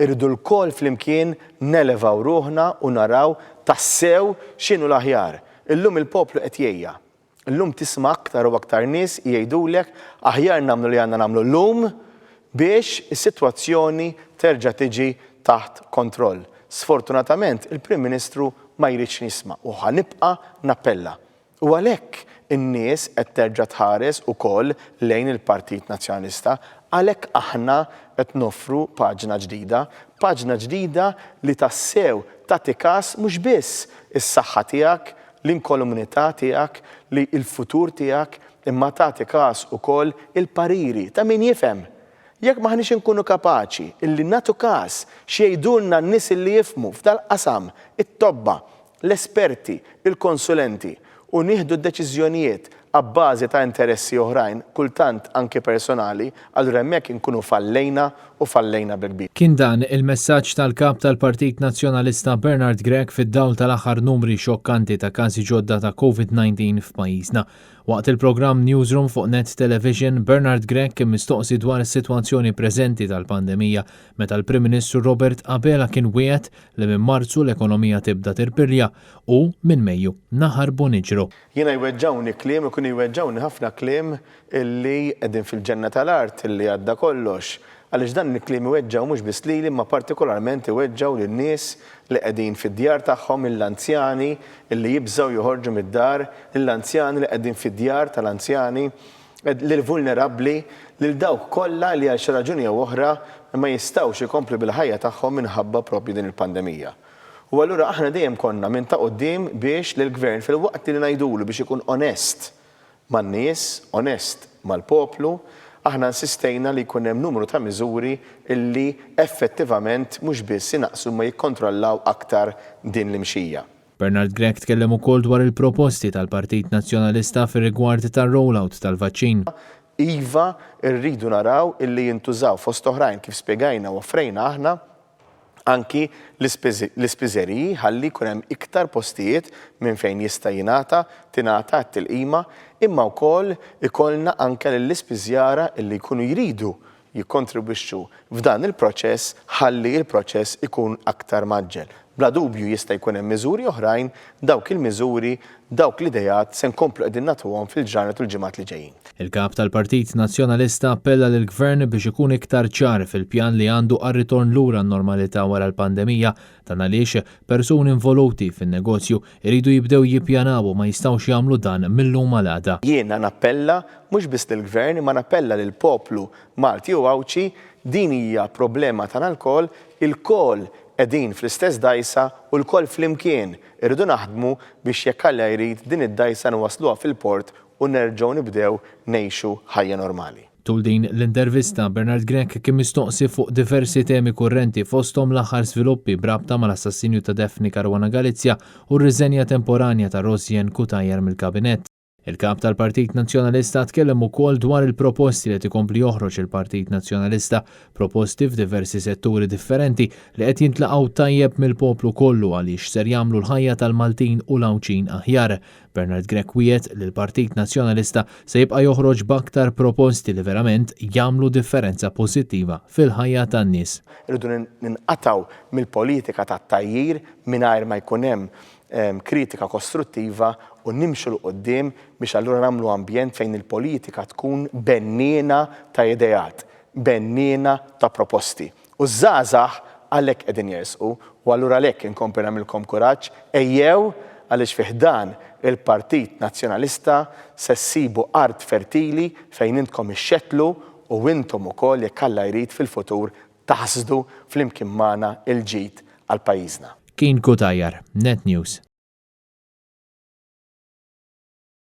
Irridu lkoll flimkien nelevaw ruħna u naraw tassew x'inhu l-aħjar. Illum il-poplu qed jgħejja. Illum tisma' aktar u aktar nies jgħidulek aħjar nagħmlu li għandna nagħmlu llum biex is-sitwazzjoni terġa' tiġi taħt kontroll. Sfortunatament il-Prim Ministru ma jridx jisma' u ħa nibqa' nappella. U għalhekk in-nies qed terġa' tħares ukoll lejn il-Partit Nazzjonalista. Għalhekk aħna qed noffru paġna ġdida. Paġna ġdida li tassew tagħti kas mhux biss is-saħħa tiegħek, l-inkolumnità tiegħek, li l-futur tiegħek, imma tagħti kas ukoll il-pariri ta' min jifhem. Jekk m'aħniex inkunu kapaċi illi nagħtu kas x'jgħidulna n-nies illi jifhmu f'dal-qasam, it-tobba, l-esperti, il-konsulenti, u nieħdu d-deċiżjonijiet abbażi ta' interessi oħrajn, kultant anki personali, allura hemmhekk inkunu fallejna u fallejna bil-kbir. Kien dan il-messaġġ tal-Kap tal-Partit Nazzjonalista Bernard Grech fid-dawl tal-aħħar numri xokkanti ta' każi ġodda ta' Covid-19 f'pajjiżna. Waqt il-programm Newsroom fuq Net Television, Bernard Grech kien mistoqsi dwar is-sitwazzjoni preżenti tal-pandemija meta l-Prim Ministru Robert Abela kien wiegħed li minn Marzu l-ekonomija tibda tirpilja u minn Mejju naħarbu niġru. Jiena jweġġgħuni kliem, ikunu jweġġgħuni ħafna kliem illi qegħdin fil-ġenna tal-art, illi għadda kollox. Għaliex dan il-kliem iweġġgħu mhux biss lili imma partikolarment iweġġgħu lin-nies li qegħdin fid-djar tagħhom, lill-anzjani illi jibżgħu joħorġu mid-dar, lill-anzjani li qegħdin fid-djar tal-anzjani. lill-vulnerabbli, lil dawk kollha li għal xi raġuni jew oħra ma jistgħux ikomplu bil-ħajja tagħhom minħabba proprju din il-pandemija. U allura aħna dejjem konna minn ta' quddiem biex lill-Gvern filwaqt li ngħidulu biex ikun onest man-nies, onest mal-poplu, aħna insistejna li jkun hemm numru ta' miżuri li effettivament mhux biss inaqqsu imma jikkontrollaw aktar din l-imxija. Bernard Grech tkellem ukoll dwar il-proposti tal-Partit Nazzjonalista fir-rigward tar-rollout tal-vaċċin. Iva, rridu naraw illi jintużaw fost oħrajn kif spjegajna u offrejna aħna anki l-ispiżeriji ħalli jkun hemm iktar postijiet minn fejn jista' jingħata tingħata t-tilqima imma wkoll ikollna anke lill-ispiżjara illi jkunu jridu jikkontribwixxu f'dan il-proċess ħalli l-proċess ikun aktar mgħaġġel. Bla dubju jista' jkun hemm miżuri oħrajn, dawk il-miżuri, dawk l-ideat se nkomplu qegħdin nagħtuhom fil-ġranet u l-ġimgħat li ġejjin. Il-Kap tal-Partit Nazzjonalista appella lill-Gvern biex ikun iktar ċar fil-pjan li għandu għar-ritorn lura għan-normalità wara l-pandemija. Dan għaliex persuni involuti fin-negozju Iridu jibdew jippjanaw u ma jistgħux jagħmlu dan mil-lum għal għada. Jiena nappella mhux biss lill-Gvern imma nappella lill-poplu Malti u Għawdxi, din hija problema tagħna lkoll, ilkoll qegħdin fl-istess dgħajsa u lkoll flimkien irridu naħdmu biex jekk Alla jrid din id-dgħajsa nwassluha fil-port u nerġgħu nibdew ngħixu ħajja normali. Tul din l-intervista, Bernard Grech kien mistoqsi fuq diversi temi kurrenti fosthom l-aħħar żviluppi b'rabta mal-assassinju ta' Daphne Caruana Galizia u r-riżenja temporanja ta' Rosianne Cutajar mill-Kabinett. Il-Kap tal-Partit Nazzjonalista tkellem ukoll dwar il-proposti li qed ikompli joħroġ il-Partit Nazzjonalista, proposti f'diversi setturi differenti li qed jintlaqgħu tajjeb mill-poplu kollu għaliex ser jagħmlu l-ħajja tal-Maltin u l-Għawdxin aħjar. Bernard Grech wiegħed li l-Partit Nazzjonalista se jibqa' joħroġ b'aktar proposti li verament jagħmlu differenza pożittiva fil-ħajja tan-nies. Irridu ninqatgħu mill-politika tat-tgħajjir mingħajr ma jkun hemm kritika kostruttiva u nimxu 'l quddiem biex allura nagħmlu ambjent fejn il-politika tkun benniena ta' ideat, benniena ta' proposti. U ż-żgħażagħ għalhekk qegħdin jersqu u allura għalhekk inkompli nagħmilkom kuraġġ, ejjew għaliex fi ħdan il-Partit Nazzjonalista se ssibu art fertili fejn intkom ixxettlu u intom ukoll jekk Alla jrid fil-futur taħsdu flimkien magħna l-ġid għal pajjiżna. Kien Cutajar, Net News.